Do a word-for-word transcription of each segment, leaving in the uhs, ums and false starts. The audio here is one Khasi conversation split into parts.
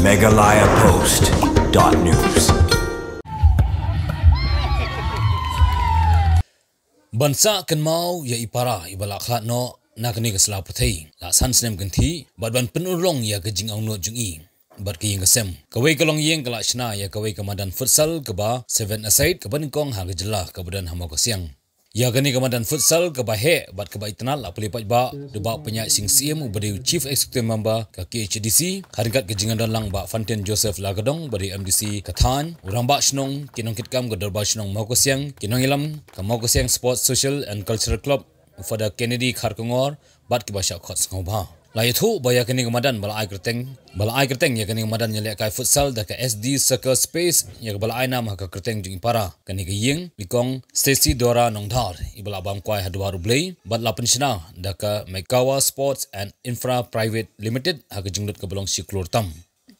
Meghalaya Post dot news. Ban sah kynmaw ïa i para iba la khlad noh na kane ka sla pyrthei la san snem kynthih bad ban pynurlong ïa ka jingangnud jong i bad ka ïing ka sem. Kawei ka longïing ka la shna ïa kawei ka madan futsal kaba seven-a-side kaba nyngkong ha ka jylla kaba don ha Mawkasiang. Ïa kane ka madan futsal kaba heh bad kaba itynnad la plie paidbah da u Bah Pynïaid Sing Syiem uba dei u Chief Executive Member ka K H A D C, ha ryngkat ka jingdon lang Bah Fantin Joseph Lakadong uba dei M D C ka thaiñ, u Rangbah Shnong, ki nongkitkam ka Dorbar Shnong Mawkasiang, ki nongïalam ka Mawkasiang Sports Social and Cultural Club, u Father Kennedy Kharkongor bad kiba shah khot sngewbha. La ïathuh ba ïa kane ka madan ba la ai kyrteng, ba la ai kyrteng ïa kane ka madan ïalehkai futsal da ka S D Circle Space, ïa kaba la ai nam ha ka kyrteng jong i para. Kane ka ïing, i Kong Stacy Dora Nongdhar, iba la bam kwai ha dwar U Blei bad la pynshna da ka Megawa Sports and Infra Private Limited ha ka jinglut kaba long shi klur tam.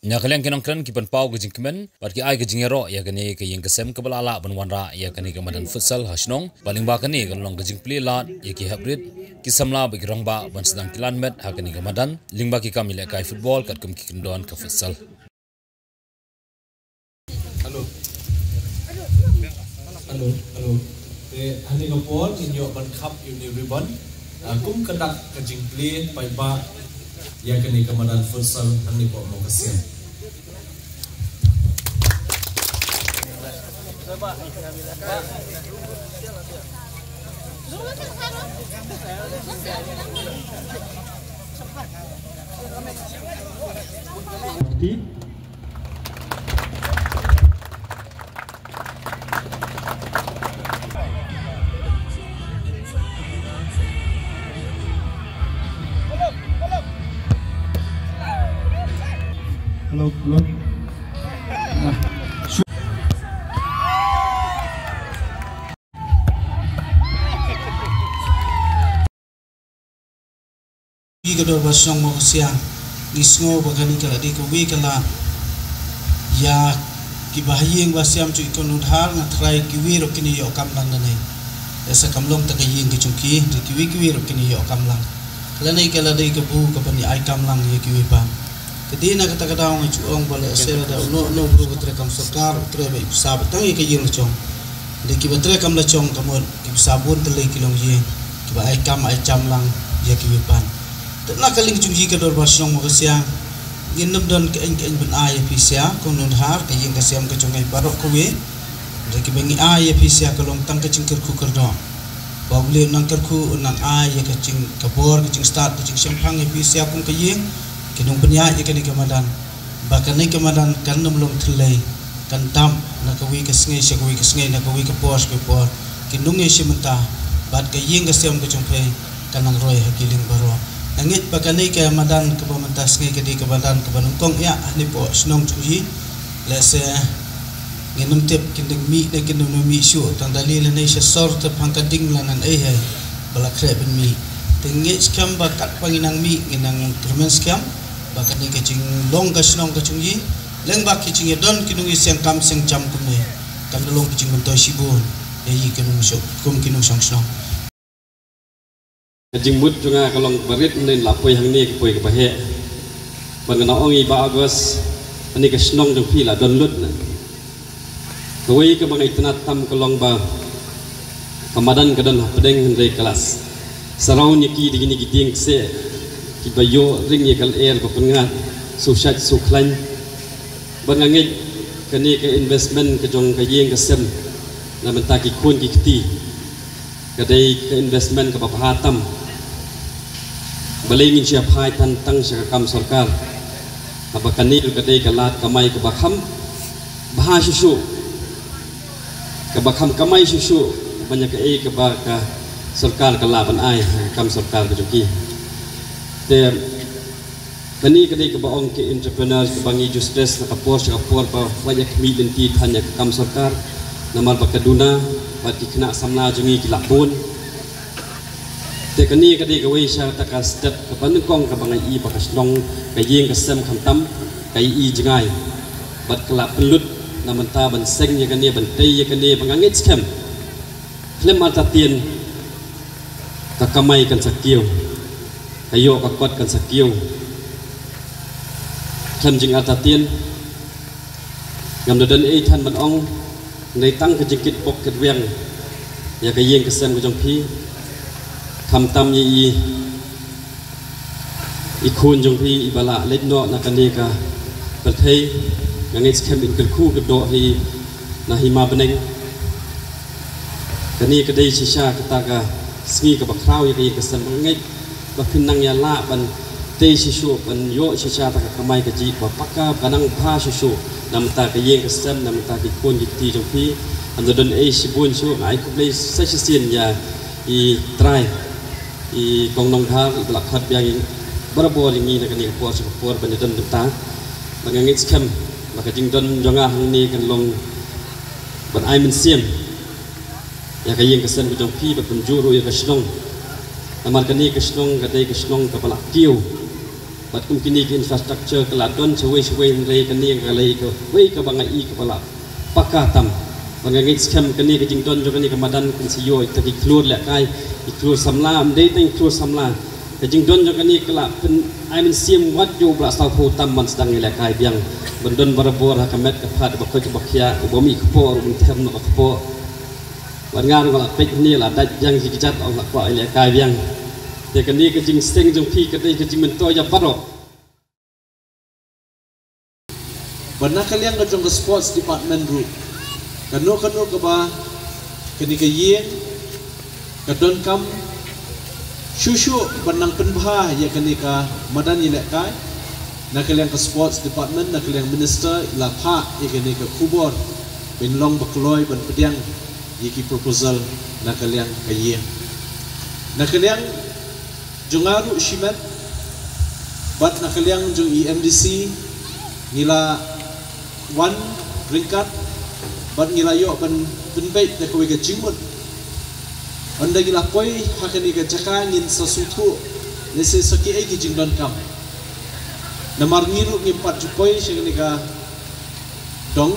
Na ka liang ki nongkren ki pynpaw ka jingkmen bad ki ai ka jingïaroh ïa kane ka ïing ka sem kaba la lah ban wanrah ïa kane ka madan futsal ha shnong, bad lyngba kane kan long ka jingplie lad ïa ki heprit, ki samla bad ki rangbah ban sdang ki lad met ha kane ka madan lyngba ki kam ïalehkai football katkum ki kyndon ka futsal. Hello. Hello, hello. Te hangne ka por ngin ïoh ban khap ïa une u ribbon. Ah, kum ka dak ka jingplie paidbah ïa kane ka madan futsal hangne hapoh Mawkasiang. Hello, hello. Ah, sure. Ïa ka Dorbar Shnong Mawkasiang, ngi sngew ba kane ka la dei kawei ka lad ïa kiba ha ïing ba siam jong i Kong Nongdhar, nga tharai kiwei ruh kin ïoh kam lang lane. Ïa sa kam long tang ka ïing ka jong ki, hynrei kiwei kiwei ruh kin ïoh kam lang. Lane ka la dei ka bor kaba ngi ai kam lang ïa kiwei pat. Ka dei na kata ka daw nga ju ong ba lehse lada uno uno u briew ba trei kam sorkar u trei ba i pisa ba tang ïa ka ïing la jong. Dei kiba trei kam la jong ka mut ki pisa bun tylli ki longïing kiba ai kam ai jam lang ïa kiwei pat. Te na ka liang jong ngi ka Dorbar Shnong Mawkasiang ngin nym don ka eng ka eng ban ai ïa phi sha Kong Nongdhar, ka ïing ka sem ka jong ngi baroh kawei. Dei kiba ngi ai ïa phi sha ka long tang ka jingkyrkhu kyrdoh. Ba U Blei un nang kyrkhu, un nang ai ïa ka jing ka bor, ka jingstad, ka jingshemphang ïa phi sha kum ka ïing, ki nongpynïaid ïa kane ka madan. Ba kane ka madan kan nym long thyllei, kan dap na kawei ka sngi sha kawei ka sngi, na kawei ka por sha kawei ka por. Ki nongïashim bynta bad ka ïing ka sem ka jong phi kan nang roi ha ki liang baroh. Nga ngeit ba kane ka madan kaba mynta sngi ka dei ka madan kaba nyngkong ïa hangne hapoh shnong jong ngi. Lehse ngin nym tip kin dang mih ne kin nym mih shuh, tang da lei lane sha sor te phang ka ding la nang ei hei ba la khreh ban mih. Te ngeit skhem ba katba ngin nang mih ngin nang kyrmen skhem ba kane ka jinglong ka shnong ka jong ngi lyngba ki jingïadon ki nongïaseng kam seng jam kumne kan da long ka jingmyntoi shibun ïa ngi ki nongshong, kum ki nongshong shnong. Ka jingmut jong nga ka long ba rit mynne la poi hangne ka poi kaba heh. Ba nga ong ïa i Bah August, kane ka shnong jong phi la don lut na. Kawei kaba nga itynnad tam ka long ba ka madan ka don hapdeng hynrei ka la surround ïa ki da kine ki dieng kseh kiba ïoh ring ïa ka lyer ba pynngat shu shait shu khlaiñ. Ba nga ngeit kane ka investment ka jong ka ïing ka sem na bynta ki khun ki kti. Ka dei ka investment kaba bha tam. Balei ngin shu ïa phai tang tang sha ka kam sorkar? Haba kane ka dei ka lad kamai kaba kham bha shuh shuh, kaba kham kamai shuh shuh ban ïa kaei kaba ka sorkar ka lah ban ai ha ka kam sorkar ka jong ki. Te kane ka dei kaba ong ki entrepreneurs kaba ngi ju stress na ka por sha ka por ba wat ïa khmih lynti than ïa ka kam sorkar. Namar ba ka duna bad ki khynnah samla jong ngi ki la bun. Te kane ka dei kawei sha kata ka step kaba nyngkong kaba nga i ba ka shnong ka ïing ka sem khamtam ka i jngai. Bad ka la pynlut na mynta ban seng ïa kane ban tei ïa kane ba nga ngeit skhem. Khlem artatien ka kamai kan sa kiew, ka ïoh ka kot kan sa kiew. Khlem jingartatien, ngam da don ei than ban ong, hynrei tang ka jingkitbok kitwiang ïa ka ïing ka sem ka jong phi, khamtam ïa i, i khun jong phi iba la leit noh na kane ka pyrthei. Nga ngeit skhem in kyrkhu ka doh hi na hima bneng. Kane ka dei shisha kata ka sngi kaba khraw ïa ka ïing ka sem, ba nga ngeit ba phin nang ïa lah ban tei shisha, ban ïoh shisha ta ka kamai kajih ba paka, ba ka nang bha shisha na bynta ka ïing ka sem, na bynta ki khun ki kti jong phi. Ngam da don ei shibun shuh, nga ai khublei sa shisien ïa i trai, i Kong Nongdhar, iba la khot biang ïa ngi barabor ïa ngi na kane ka por sha ka por ban ïadon bynta. Ba nga ngeit skhem ba ka jingdon jong nga hangne kan long ban ai mynsiem ïa ka ïing ka sem ka jong phi, bad kumjuh ruh ïa ka shnong. Namar kane ka shnong ka dei ka shnong kaba la kiew. Bad kum kine ki infrastructure ka la don shawei shawei, hynrei kane ka la dei kawei kaba nga i kaba la paka tam. Bad nga ngeit skhem kane ka jingdon jong kane ka madan kan sa ïoh ïa kita ki khlur lehkai, ki khlur samla, ym dei tang ki khlur samla. Ka jingdon jong kane ka la pyn-, ai mynsiem wat ïa u ba la sawphew tam ban sdang ïalehkai biang, ban don barabor ha ka met ka phad, ba koit ba khiah, uba mih kpoh ruh un them noh ka kpoh. Bad nga ruh nga la peit hangne, la dait biang ki kjat, ong la kwah ïalehkai biang. Te kane ka jingseng jong phi ka dei ka jingmyntoi ïa baroh. Bad na ka liang ka jong ka sports department ruh, kano kano kaba kane ka ïing ka donkam shuh shuh ban nang pynbha ïa kane ka madan ïalehkai, na ka liang ka sports department, na ka liang minister i la phah ïa kane ka khubor ban long ba kloi ban pdiang ïa ki proposal na ka liang ka ïing. Na ka liang jong nga ruh shimet, bad na ka liang jong i M D C, ngi la wan ryngkat, bad ngi la ïoh ban pynbeit da kawei ka jingmut. Ynda ngi la poi ha kane ka jaka ngin sa sngewthuh lehse sa kiei ki jingdonkam. Namar ngi ruh ngim pat ju poi sha kane ka dong,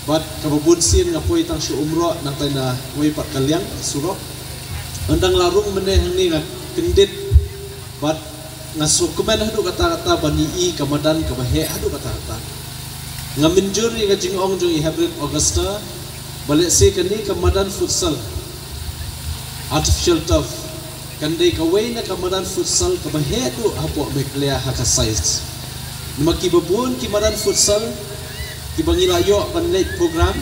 bad kaba bun sien nga poi tang sha umrok, nangta na wei pat ka liang surok. Ynda nga la rung mynne hangne nga kyndit, bad nga sngewkmen haduh katta katta ban ïohi ka madan kaba heh haduh katta katta. Nga mynjur ïa ka jingong jong i Heprit Augusta, ba lehse kane ka madan futsal, artificial turf, kan dei kawei na ka madan futsal kaba heh duh hapoh Meghalaya ha ka size. Namar kiba bun ki madan futsal kiba ngi la ïoh ban leit program,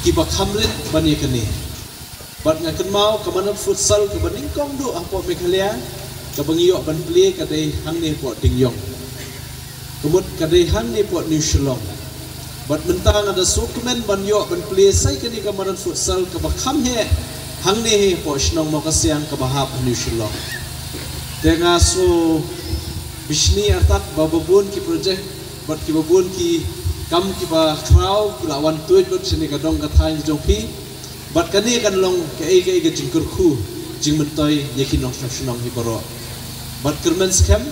kiba kham rit ban ïa kane. Bad nga kynmaw ka madan futsal kaba nyngkong duh hapoh Meghalaya kaba ngi ïoh ban plie ka dei hangne hapoh Dingiong. Ka mut ka dei hangne hapoh New Shillong. Bad mynta nga da sngewkmen ban ïoh ban plie sa ïa kane ka madan futsal kaba kham heh hangne hi hapoh shnong Mawkasiang kaba hap ha New Shillong. Te nga sngew bishni artat ba ba bun ki project bad kiba bun ki kam kiba khraw ki la wan tuid lut shane ka dong ka thaiñ jong phi. Bad kane kan long kaei kaei ka jingkyrkhu jingmyntoi ïa ki nongshong shnong hi baroh. Bad kyrmen skhem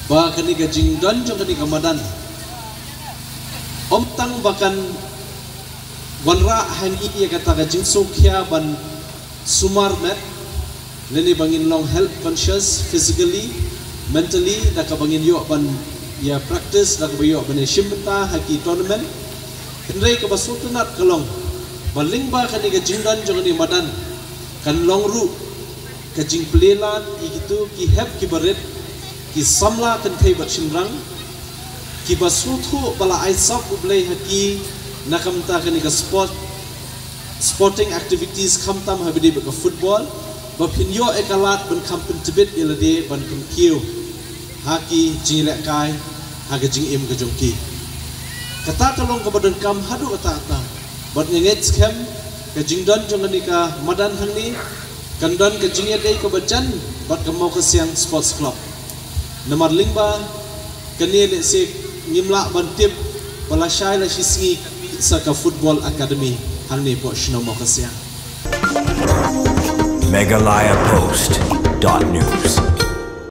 ba kane ka jingdon jong kane ka madan ym tang ba kan wanrah ha ngi ïa kata ka jingsngewkhia ban sumar met, lane ba ngin long health conscious physically, mentally, da kaba ngin ïoh ban ïa practice, da kaba ïoh ban ïa shim bynta ha ki tournament. Hynrei kaba sngewtynnat ka long ba lyngba kane ka jingdon jong kane ka madan kan long ruh ka jingplie lad ïa kito ki hep kiba rit, ki samla kynthei bad shynrang, kiba sngewthuh ba la ai sap U Blei ha ki na ka bynta kane ka sport, sporting activities, khamtam ha ba ïadei bad ka football, ba phin ïoh ïa ka lad ban kham pyntbit ïa lade ban kyntiew ha ki jingïalehkai ha ka jingim ka jong ki. Kata ka long kaba donkam haduh katta katta. Bad nga ngeit skhem ka jingdon jong kane ka madan hangne kan don ka jingïadei kaba jan bad ka Mawkasiang Sports Club. Namar lyngba kane lehse ngim lah ban tip ba lashai lashisngi sa ka football academy hangne hapoh shnong Mawkasiang. Meghalaya Post dot news.